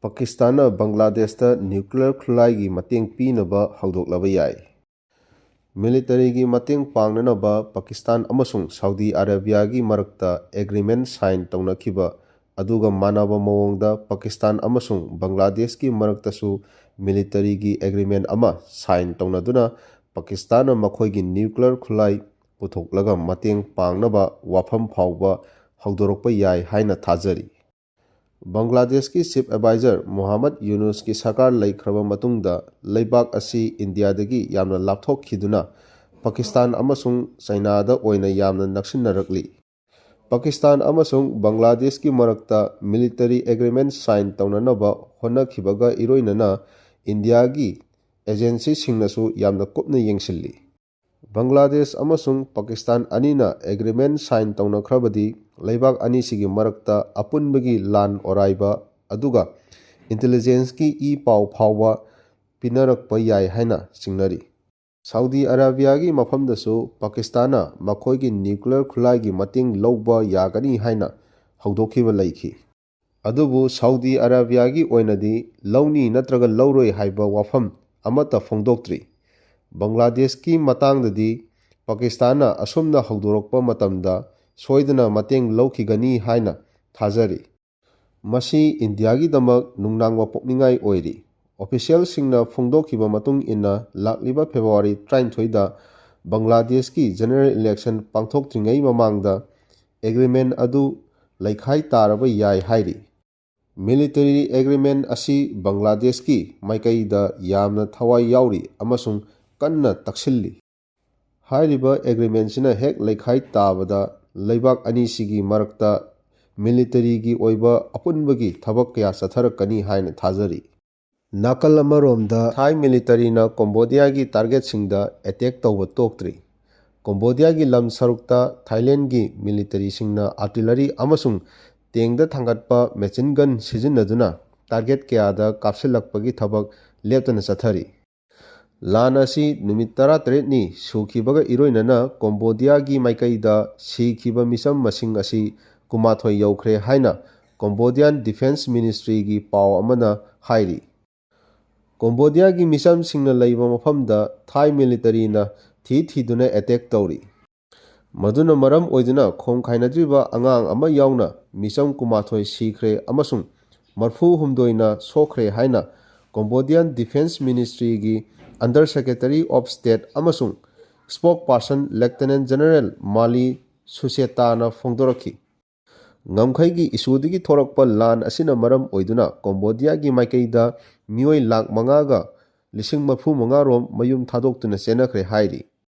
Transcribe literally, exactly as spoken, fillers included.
ꯄꯥꯀꯤꯁꯇꯥꯟꯅ ꯕꯪꯒ꯭ꯂꯥꯗꯦꯁꯇ nuclear ꯈꯨꯠꯂꯥꯏꯒꯤ ꯃꯇꯦꯡ ꯄꯤꯅꯕ ꯍꯧꯗꯣꯛꯂꯕ ꯌꯥꯏ꯫ ꯃꯤꯂꯤꯇꯔꯤꯒꯤ ꯃꯇꯦꯡ ꯄꯥꯡꯅꯅꯕ ꯄꯥꯀꯤꯁꯇꯥꯟ ꯑꯃꯁꯨꯡ ꯁꯥꯎꯗꯤ ꯑꯔꯦꯕꯤꯌꯥꯒꯤ ꯃꯔꯛꯇ ꯑꯦꯒ꯭ꯔꯤꯃꯦꯟ ꯁꯥꯏꯟ ꯇꯧꯅꯈꯤꯕ ꯑꯗꯨꯒ ꯃꯥꯟꯅꯕ ꯃꯑꯣꯡꯗ ꯄꯥꯀꯤꯁꯇꯥꯟ ꯑꯃꯁꯨꯡ ꯕꯪꯒ꯭ꯂꯥꯗꯦꯁꯀꯤ ꯃꯔꯛꯇꯁꯨ ꯃꯤꯂꯤꯇꯔꯤꯒꯤ ꯑꯦꯒ꯭ꯔꯤꯃꯦꯟ ꯑꯃ ꯁꯥꯏꯟ ꯇꯧꯅꯗꯨꯅ ꯄꯥꯀꯤꯁꯇꯥꯟꯅ ꯃꯈꯣꯏꯒꯤ ꯅ꯭ꯌꯨꯀ꯭ꯂꯤꯌꯔ ꯈꯨꯠꯂꯥꯏ ꯄꯨꯊꯣꯛꯂꯒ ꯃꯇꯦꯡ ꯄꯥꯡꯅꯕ ꯋꯥꯐꯝ ꯐꯥꯎꯕ ꯍꯧꯗꯣꯔꯛꯄ ꯌꯥꯏ ꯍꯥꯏꯅ ꯊꯥꯖꯔꯤ꯫ ꯕꯪꯒ꯭ꯂꯥꯗꯦꯁꯀꯤ ꯆꯤꯐ ꯑꯦꯗꯚꯥꯏꯖꯔ ꯃꯨꯍꯝꯃꯗ ꯌꯨꯅꯨꯁꯀꯤ ꯁꯔꯀꯥꯔ ꯂꯩꯈ꯭ꯔꯕ ꯃꯇꯨꯡꯗ ꯂꯩꯕꯥꯛ ꯑꯁꯤ ꯏꯟꯗꯤꯌꯥꯗꯒꯤ ꯌꯥꯝꯅ ꯂꯥꯞꯊꯣꯛꯈꯤꯗꯨꯅ ꯄꯥꯀꯤꯁꯇꯥꯟ ꯑꯃꯁꯨꯡ ꯆꯥꯏꯅꯥꯗ ꯑꯣꯏꯅ ꯌꯥꯝꯅ ꯅꯛꯁꯤꯟꯅꯔꯛꯂꯤ꯫ ꯄꯥꯀꯤꯁꯇꯥꯟ ꯑꯃꯁꯨꯡ ꯕꯪꯒ꯭ꯂꯥꯗꯦꯁꯀꯤ ꯃꯔꯛꯇ ꯃꯤꯂꯤꯇꯔꯤ ꯑꯦꯒ꯭ꯔꯤꯃꯦꯟ ꯁꯥꯏꯟ ꯇꯧꯅꯅꯕ ꯍꯣꯠꯅꯈꯤꯕꯒ ꯏꯔꯣꯏꯅꯅ ꯏꯟꯗꯤꯌꯥꯒꯤ ꯑꯦꯖꯦꯟꯁꯤꯁꯤꯡꯅꯁꯨ ꯌꯥꯝꯅ ꯀꯨꯞꯅ ꯌꯦꯡꯁꯤꯜꯂꯤ꯫ ꯕꯪꯒ꯭ꯂꯥꯗꯦꯁ ꯑꯃꯁꯨꯡ ꯄꯥꯀꯤꯁꯇꯥꯟ ꯑꯅꯤꯅ ꯑꯦꯒ꯭ꯔꯤꯃꯦꯟ ꯁꯥꯏꯟ ꯇꯧꯅꯈ꯭ꯔꯕꯗꯤ ꯂꯩꯕꯥꯛ ꯑꯅꯤꯁꯤꯒꯤ ꯃꯔꯛꯇ ꯑꯄꯨꯟꯕꯒꯤ ꯂꯥꯟ ꯑꯣꯔꯥꯏꯕ ꯑꯗꯨꯒ ꯏꯟꯇꯦꯂꯤꯖꯦꯟꯁꯀꯤ ꯏ ꯄꯥꯎ ꯐꯥꯎꯕ ꯄꯤꯅꯔꯛꯄ ꯌꯥꯏ ꯍꯥꯏꯅ ꯆꯤꯡꯅꯔꯤ꯫ ꯁꯥꯎꯗꯤ ꯑꯔꯥꯕꯤꯌꯥꯒꯤ ꯃꯐꯝꯗꯁꯨ ꯄꯥꯀꯤꯁꯇꯥꯟꯅ ꯃꯈꯣꯏꯒꯤ ꯅ꯭ꯌꯨꯀ꯭ꯂꯤꯌꯔ ꯈꯨꯠꯂꯥꯏꯒꯤ ꯃꯇꯦꯡ ꯂꯧꯕ ꯌꯥꯒꯅꯤ ꯍꯥꯏꯅ ꯍꯧꯗꯣꯛꯈꯤꯕ ꯂꯩꯈꯤ꯫ ꯑꯗꯨꯕꯨ ꯁꯥꯎꯗꯤ ꯑꯔꯥꯕꯤꯌꯥꯒꯤ ꯑꯣꯏꯅꯗꯤ ꯂꯧꯅꯤ ꯅꯠꯇ꯭ꯔꯒ ꯂꯧꯔꯣꯏ ꯍꯥꯏꯕ ꯋꯥꯐꯝ ꯑꯃꯠꯇ ꯐꯣꯡꯗꯣꯛꯇ꯭ꯔꯤ꯫ ꯕꯪꯒ꯭ꯂꯥꯗꯦꯁꯀꯤ ꯃꯇꯥꯡꯗꯗꯤ ꯄꯥꯀꯤꯁꯇꯥꯟꯅ ꯑꯁꯨꯝꯅ ꯍꯧꯗꯣꯔꯛꯄ ꯃꯇꯝꯗ ꯁꯣꯏꯗꯅ ꯃꯇꯦꯡ ꯂꯧꯈꯤꯒꯅꯤ ꯍꯥꯏꯅ ꯊꯥꯖꯔꯤ꯫ ꯃꯁꯤ ꯏꯟꯗꯤꯌꯥꯒꯤꯗꯃꯛ ꯅꯨꯡꯅꯥꯡꯕ ꯄꯣꯛꯅꯤꯡꯉꯥꯏ ꯑꯣꯏꯔꯤ꯫ ꯑꯣꯐꯤꯁꯤꯌꯦꯜꯁꯤꯡꯅ ꯐꯣꯡꯗꯣꯛꯈꯤꯕ ꯃꯇꯨꯡ ꯏꯟꯅ ꯂꯥꯛꯂꯤꯕ ꯐꯦꯕ꯭ꯔꯨꯋꯥꯔꯤ ꯇꯔꯥꯅꯤꯊꯣꯏꯗ ꯕꯪꯒ꯭ꯂꯥꯗꯦꯁꯀꯤ ꯖꯦꯅꯔꯦꯜ ꯏꯂꯦꯛꯁꯟ ꯄꯥꯡꯊꯣꯛꯇ꯭ꯔꯤꯉꯩ ꯃꯃꯥꯡꯗ ꯑꯦꯒ꯭ꯔꯤꯃꯦꯟ ꯑꯗꯨ ꯂꯩꯈꯥꯏ ꯇꯥꯔꯕ ꯌꯥꯏ ꯍꯥꯏꯔꯤ꯫ ꯃꯤꯂꯤꯇꯔꯤ ꯑꯦꯒ꯭ꯔꯤꯃꯦꯟ ꯑꯁꯤ ꯕꯪꯒ꯭ꯂꯥꯗꯦꯁꯀꯤ ꯃꯥꯏꯀꯩꯗ ꯌꯥꯝꯅ ꯊꯋꯥꯏ ꯌꯥꯎꯔꯤ ꯑꯃꯁꯨꯡ ꯀꯟꯅ ꯇꯛꯁꯤꯜꯂꯤ꯫ ꯍꯥꯏꯔꯤꯕ ꯑꯦꯒ꯭ꯔꯤꯃꯦꯟꯁꯤꯅ ꯍꯦꯛ ꯂꯩꯈꯥꯏ ꯇꯥꯕꯗ ꯂꯩꯕꯥꯛ ꯑꯅꯤꯁꯤꯒꯤ ꯃꯔꯛꯇ ꯃꯤꯂꯤꯇꯔꯤꯒꯤ ꯑꯣꯏꯕ ꯑꯄꯨꯟꯕꯒꯤ ꯊꯕꯛ ꯀꯌꯥ ꯆꯠꯊꯔꯛꯀꯅꯤ ꯍꯥꯏꯅ ꯊꯥꯖꯔꯤ꯫ ꯅꯥꯀꯜ ꯑꯃꯔꯣꯝꯗ ꯊꯥꯏ ꯃꯤꯂꯤꯇꯔꯤꯅ ꯀꯣꯝꯕꯣꯗꯤꯌꯥꯒꯤ ꯇꯥꯔꯒꯦꯠꯁꯤꯡꯗ ꯑꯦꯇꯦꯛ ꯇꯧꯕ ꯇꯣꯛꯇ꯭ꯔꯤ꯫ ꯀꯣꯝꯕꯣꯗꯤꯌꯥꯒꯤ ꯂꯝ ꯁꯔꯨꯛꯇ ꯊꯥꯏꯂꯦꯟꯒꯤ ꯃꯤꯂꯤꯇꯔꯤꯁꯤꯡꯅ ꯑꯥꯔꯇꯤꯂꯔꯤ ꯑꯃꯁꯨꯡ ꯇꯦꯡꯗ ꯊꯥꯡꯒꯠꯄ ꯃꯦꯆꯤꯟ ꯒꯟ ꯁꯤꯖꯤꯟꯅꯗꯨꯅ ꯇꯥꯔꯒꯦꯠ ꯀꯌꯥꯗ ꯀꯥꯞꯁꯤꯜꯂꯛꯄꯒꯤ ꯊꯕꯛ ꯂꯦꯞꯇꯅ ꯆꯠꯊꯔꯤ꯫ ꯂꯥꯟ ꯑꯁꯤ ꯅꯨꯃꯤꯠ ꯇꯔꯥꯇꯔꯦꯠꯅꯤ ꯁꯨꯈꯤꯕꯒ ꯏꯔꯣꯏꯅꯅ ꯀꯣꯝꯕꯣꯗꯤꯌꯥꯒꯤ ꯃꯥꯏꯀꯩꯗ ꯁꯤꯈꯤꯕ ꯃꯤꯆꯝ ꯃꯁꯤꯡ ꯑꯁꯤ ꯀꯨꯟꯃꯥꯊꯣꯏ ꯌꯧꯈ꯭ꯔꯦ ꯍꯥꯏꯅ ꯀꯣꯝꯕꯣꯗꯤꯌꯥꯟ ꯗꯤꯐꯦꯟꯁ ꯃꯤꯅꯤꯁꯇ꯭ꯔꯤꯒꯤ ꯄꯥꯎ ꯑꯃꯅ ꯍꯥꯏꯔꯤ꯫ ꯀꯣꯝꯕꯣꯗꯤꯌꯥꯒꯤ ꯃꯤꯆꯝꯁꯤꯡꯅ ꯂꯩꯕ ꯃꯐꯝꯗ ꯊꯥꯏ ꯃꯤꯂꯤꯇꯔꯤꯅ ꯊꯤ ꯊꯤꯗꯨꯅ ꯑꯦꯇꯦꯛ ꯇꯧꯔꯤ꯫ ꯃꯗꯨꯅ ꯃꯔꯝ ꯑꯣꯏꯗꯨꯅ ꯈꯣꯡ ꯈꯥꯏꯅꯗ꯭ꯔꯤꯕ ꯑꯉꯥꯡ ꯑꯃ ꯌꯥꯎꯅ ꯃꯤꯆꯝ ꯀꯨꯟꯃꯥꯊꯣꯏ ꯁꯤꯈ꯭ꯔꯦ ꯑꯃꯁꯨꯡ ꯃꯔꯐꯨ ꯍꯨꯝꯗꯣꯏꯅ ꯁꯣꯛꯈ꯭ꯔꯦ ꯍꯥꯏꯅ ꯀꯣꯝꯕꯣꯗꯤꯌꯥꯟ ꯗꯤꯐꯦꯟꯁ ꯃꯤꯅꯤꯁꯇ꯭ꯔꯤꯒꯤ ꯑꯟꯗꯔ ꯁꯦꯀ꯭ꯔꯦꯇꯔꯤ ꯑꯣꯐ ꯁ꯭ꯇꯦꯠ ꯑꯃꯁꯨꯡ ꯁ꯭ꯄꯣꯛ ꯄꯥꯔꯁꯟ ꯂꯦꯐꯇꯦꯅꯦꯟ ꯖꯦꯅꯔꯦꯜ ꯃꯥꯂꯤ ꯁꯨꯁꯦꯇꯥꯅ ꯐꯣꯡꯗꯣꯔꯛꯈꯤ꯫ ꯉꯝꯈꯩꯒꯤ ꯏꯁꯨꯗꯒꯤ ꯊꯣꯔꯛꯄ ꯂꯥꯟ ꯑꯁꯤꯅ ꯃꯔꯝ ꯑꯣꯏꯗꯨꯅ ꯀꯣꯝꯕꯣꯗꯤꯌꯥꯒꯤ ꯃꯥꯏꯀꯩꯗ ꯃꯤꯑꯣꯏ ꯂꯥꯈ ꯃꯉꯥꯒ ꯂꯤꯁꯤꯡ ꯃꯔꯐꯨ ꯃꯉꯥ ꯔꯣꯝ ꯃꯌꯨꯝ ꯊꯥꯗꯣꯛꯇꯨꯅ ꯆꯦꯟꯅꯈ꯭ꯔꯦ ꯍꯥꯏꯔꯤ꯫